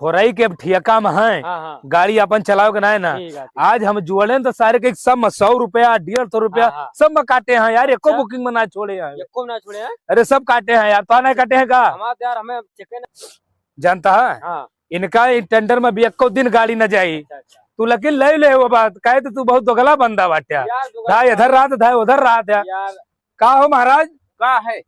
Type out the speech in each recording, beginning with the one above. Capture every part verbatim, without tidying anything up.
फोरई के अब ठेका में है, हाँ, हाँ। गाड़ी अपन चलावे के ना है ना। ठीक है, ठीक। आज हम जोड़े तो सारे के सब में सौ रुपया, डेढ़ सौ रुपया, हाँ, हाँ। सब में काटे हैं यार, एको अच्छा। booking में ना छोड़े हैं। एको में ना छोड़े हैं? अरे सब काटे हैं यार, तो नहीं काटे हैं का? हमारे यार, हमें चेके ना। जानता है? हाँ। इनका इन tender में भी एको दिन गाड़ी न जाई। अच्छा, अच्छा। तू लेकिन ले ले वो बात, कहे तो तू बहुत दोगला बंदा बाटे। यार, दोगला धाय इधर रात, धाय उधर रात है। यार। का हो महाराज? का है?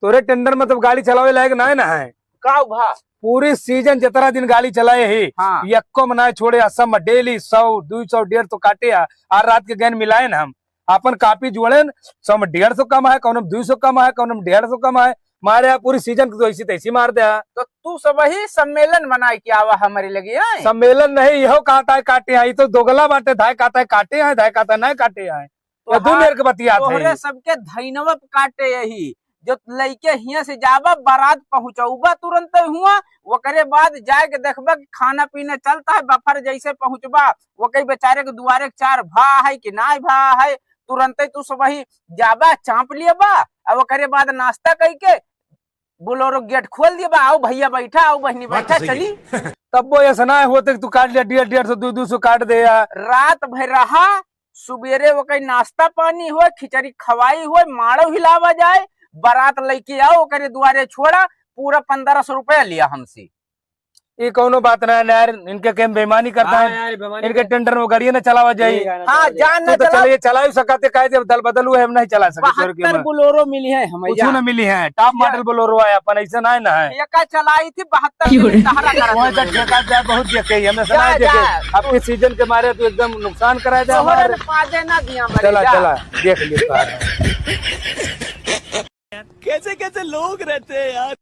तोरे tender में तो गाड़ी चलावे लायक ना है ना है। का भा? पूरी season जितना दिन गाड़ी चलाए ही, हाँ। यक्को में ना छोड़े, असम में daily सौ, दो सौ, डेढ़ सौ काटे आ, आ रात के गैन मिलाए ना हम। आपन कापी जोड़ेन, सौ में डेढ़ सौ कम है, कौनो में दो सौ कम है, कौनो में डेढ़ सौ कम है, मारे आ पूरी season के तो ऐसी तैसी मार दे आ। तो तू सब ही सम्मेलन बनाए के आवा हमारे लगे, आए? सम्मेलन नहीं, यहो कहता है काटे हैं, ये तो दोगला बाटे, धाय कहता है काटे हैं, धाय कहता है नहीं काटे हैं। तो ये दू तोहार, मेर के बतियात है। तोहरे सबके धैनवा पे काटे यही, जो लइके हियां से जाबा, बारात पहुंचौबा तुरंत हुआ, ओकरे बाद जाए के देखबा कि खाना पीना चलता है, बफर जैसे पहुंचबा, वो कई बेचारे के दुआरे के चार भा है कि नाय भा है, तुरंते तू सब वही जाबा, चांप लियबा, और ओकरे बाद नाश्ता कई के बोलेरो गेट खोल दियबा, "आओ भैया बैठा, आओ बहनी बात बैठा, तो सही चली।" है। तब वो ऐसा ना होते कि तू काट लिया डेढ़, डेढ़ सौ, दो, दो सौ काट दे यार। रात भर रहा, सुबेरे ओकर नाश्ता पानी होए, खिचड़ी खवाई होए, माड़ो हिलावा जाए, बारात लइके आओ, ओकरे दुआरे छोड़ा, पूरा पन्द्रह सौ रुपया लिया हमसे। ये कौनो बात ना है यार, इनके केम बेईमानी करता हाँ है। यार, बेईमानी इनके कर- tender में गाड़ियाँ ना चलावा जाए। ठीक है ना, हाँ, चलावा जाए। जान ना तू तो चला। चला, ये चला ही सकते, काहे जब दल बदल हुए, हम नहीं चला सके तोर के बहत्तर में। बोलेरो मिली है हमें, कुछ जा। ना मिली है, top जा। Model बोलेरो है अपन, ऐसा ना है ना है। ठेका चलाई थी बहत्तर क्यों रे? दिन सहारा करा वहाँ दे। तक ठेका जा बहुत देखे ही, हमें जा, सुना देखे। जा। अब इस season के मारे तू एकदम नुकसान करा दे तोहरे हमारे। ने पादे ना दिया मरे, चला, जा। चला, देख लियो तो आ रहा है। कैसे कैसे लोग रहते हैं यार।